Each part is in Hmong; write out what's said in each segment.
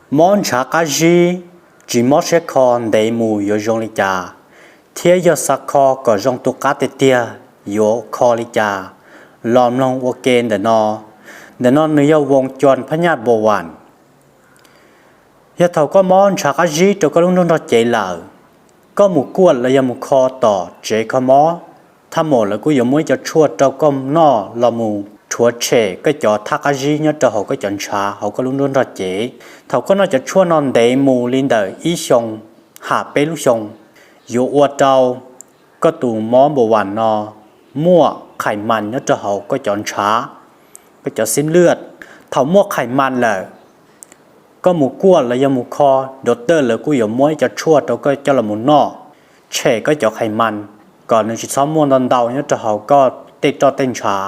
Mob ntshav qab zib tsis mob siab kho ntev mus yuav zoo li cas, thiab yog xav kho kom zoo tu qab tiag tiag yuav kho li cas? Los mloog ua ke ntawm no. Ntawm no nws yog vòng tròn phab nyaj npau vam. Yog thaum koj mob ntshav qab zib rau koj lub nruab nrog cev lawm, koj mus kuaj los yog mus kho tom tsev kho mob, thaj maum lawv kuj yuav muab ib co tshuaj rau koj noj los mus rhuav tshem koj cov thaj qab zib nyob rau hauv koj cov ntshav hauv koj lub nruab nrog cev. Thaum koj noj cov tshuaj no ntev mus li ntawm ib xyoos ham peb lub xyoos, yuav ua rau koj tus mob npau vam no muaj khais mas nyob rau hauv koj cov ntshav, koj cov xib lwj. Thaum muaj khais mas lawm, koj mus kuaj los yog mus kho, doctor lawv kuj yuav muab ib co tshuaj rau koj coj los mus noj, tshem koj cov khais mas kom nws tsis txhob muaj ntau ntau nyob rau hauv koj tej roj tej ntshav.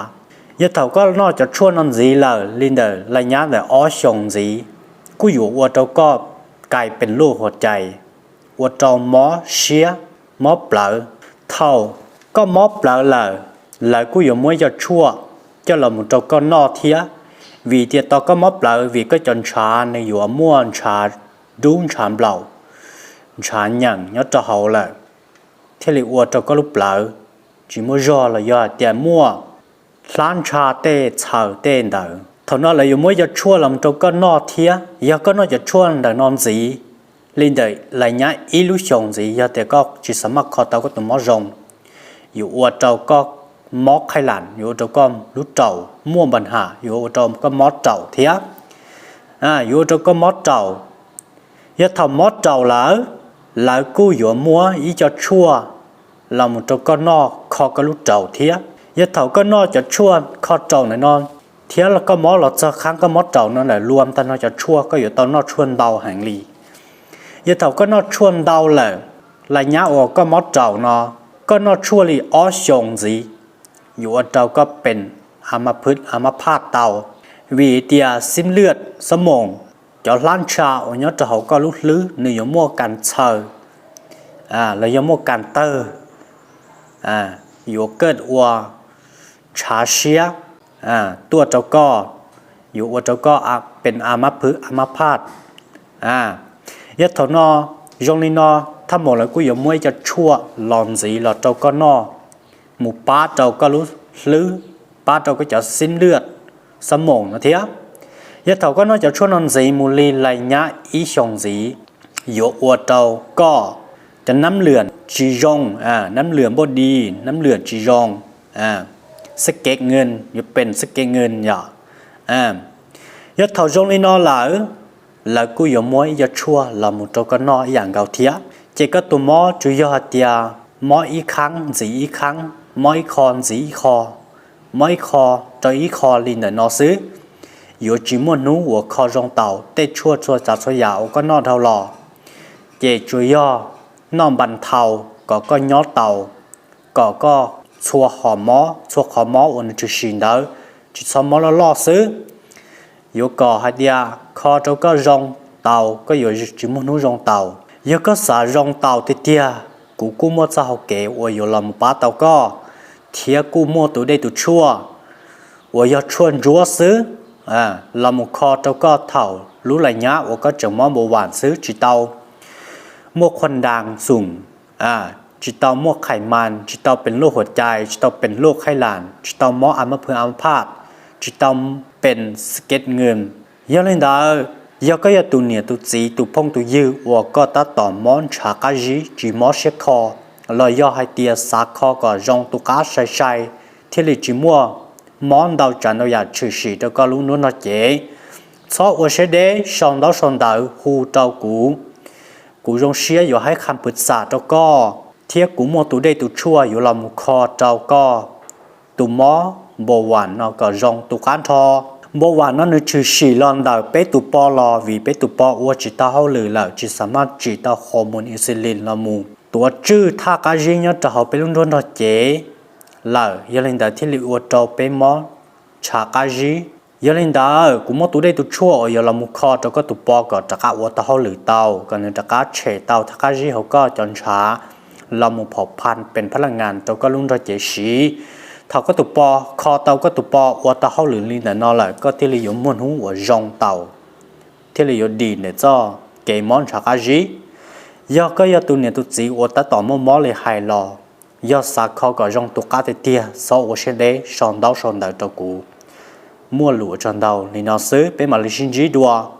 Yog thaum koj noj cov tshuaj no ntxiv lawm li ntawm laj nyab ntawm ob xyoos ntxiv, kuj yuav ua rau koj kais pees luj huas cais, ua rau mob siab, mob plawv. Thaum koj mob plawv lawm, lawv kuj yuav muab ib co tshuaj coj los mus rau koj noj thiab, vim tias tau koj mob plawv vim koj cov ntshav nws yuav muaj ntshav dub ntshav nplaum, ntshav nyeem nyob rau hauv lawm, thiaj li ua rau koj lub plawv tsis muaj zog los yog hais tias muaj hlab ntsha tej txhaws tej ntawd. Thaum no lawv yuav muab ib co tshuaj los rau koj noj thiab, yog koj noj cov tshuaj ntawm no ntxiv li ntawm laj nyab ib lub xyoos ntxiv, yog tias koj tsis xav maj kho tau koj tus mob zoo, yuav ua rau koj mob khaij lam, yuav ua rau koj lub raum muaj npa ham, yuav ua rau koj mob raum thiab, yuav ua rau koj mob raum. Yog thaum mob raum lawm, lawv kuj yuav muab ib co tshuaj los mus rau koj noj kho koj lub raum thiab. Yog thaum koj noj cov tshuaj kho raum ntawm no thiab koj mob los txog qhov koj mob raum no lawm, lua tag nrho cov tshuaj koj yuav tau noj tshuaj ntau heev li. Yog thaum koj noj tshuaj ntau lawm, laj nyab uas koj mob raum no, koj noj tshuaj li ob xyoos ntxiv, yuav ua rau koj pees a ma phwb a ma phaj tau, vim tias xib lwj xob moos, cov hlab ntsha uas nyob rau hauv koj lub hlwb nws yuav muaj kas txhaws los yog muaj kas tawg, yuav kawj ua ntshav siab tuaj rau koj, yuav ua rau koj pees a ma phwb a ma phaj. Yog thaum no, zoo li no, thaj maum lawv kuj yuav muab ib co tshuaj los ntxiv los rau koj noj, mus pab rau koj lub hlwb, pab rau koj cov xib lwj xob moos no thiab. Yog thaum koj noj cov tshuaj no ntxiv mus li laj nyab ib xyoos ntxiv, yuav ua rau koj cov nab lwam tsis zoo, nab lwam npauj di, nab lwam tsis zoo, xab kev nws yuav pees xab kev nws yom. Yog thaum zoo li no lawm, lawv kuj yuav muab ib co tshuaj los mus rau koj noj ib yam nkaus thiab. Ces koj tus mob tsuas yog hais tias mob ib khaab ntxiv ib khaab, mob ib qho ntxiv ib qho, mob ib qho rau ib qho li ntawm no xwb, yuav tsis muaj hnub uas kho zoo taus tej tshuaj txhua tsav txhua yam uas koj noj dhau los. Ces tsuas yog noj npas thau kom koj nyob taus, kom koj txhua qhov mob, txhua qhov mob uas nws tshwm sim ntawd tsis txhob mob loj loj xwb. Yuav kom hais tias kho rau koj zoo taus, koj yuav tsis muaj hnub zoo taus. Yog koj xav zoo taus tiag tiag, kuv kuj muaj txoj hau kev uas yuav los mus pab tau koj, thiab kuj muaj tus dej tus tshuaj uas yog tshuaj ntsuab xwb, los mus kho rau koj thaum lub laj nyab uas koj tseem mob npau vam xwb, tsis tau muaj khuam ntaas xoom, tsis tau muaj khais mas, tsis tau pees luj huas cai, tsis tau pees luj khaij lam, tsis tau mob a ma phwb a ma phaj, tsis tau pees xab kev nws. Yog li ntawd, yog koj yog tus niam tus txiv tus phooj tus ywg uas koj tab tom mob ntshav qab zib tsis mob siab kho, los yog hais tias xav kho kom zoo tus qab sai sai thiaj li tsis muaj mob ntau tsav ntau yam tshwm sim rau koj lub nruab nrog cev, txhob ua siab deb sau ntaub sau ntawv hu rau kuv. Kuv zoo siab yuav hais qha pwv xam rau koj, thiab kuv muaj tus dej tus tshuaj yuav los mus kho rau koj tus mob npau vam no kom zoo tus qab nrho. Npau vam no nws tshwm sim los ntawm peb tus po los vim peb tus po ua tsis tau hauj lwm lawm, tsis xav maj tsim tau hormone insulin los mus tuav tswj thaj qab zib nyob rau hauv peb lub nruab nrog cev lawm, yog li ntawd thiaj li ua rau peb mob ntshav qab zib. Yog li ntawd kuv muaj tus dej tus tshuaj uas yuav los mus kho rau koj tus po kom rov qab ua tau hauj lwm tau, kom nws rov qab tshem tau thaj qab zib hauv koj cov ntshav los mus phom phaj pees phab laj nas rau koj lub nrog cev siv. Thaum koj tus po kho tau, koj tus po ua tau hauj lwm li ntawm no lawm, koj thiaj li yuav muaj hnub uas zoo taus. thiaj li yuav dim ntawm txoj kev mob ntshav qab zib. Yog koj yog tus niam tus txiv uas tab tom muaj mob li hais los, yog xav kho kom zoo tus qab tiag tiag, txhob ua siab deb sau ntaub sau ntawv rau kuv. Muaj lus ua tsaug ntau li no xwb, peb mam li sib ntsib dua.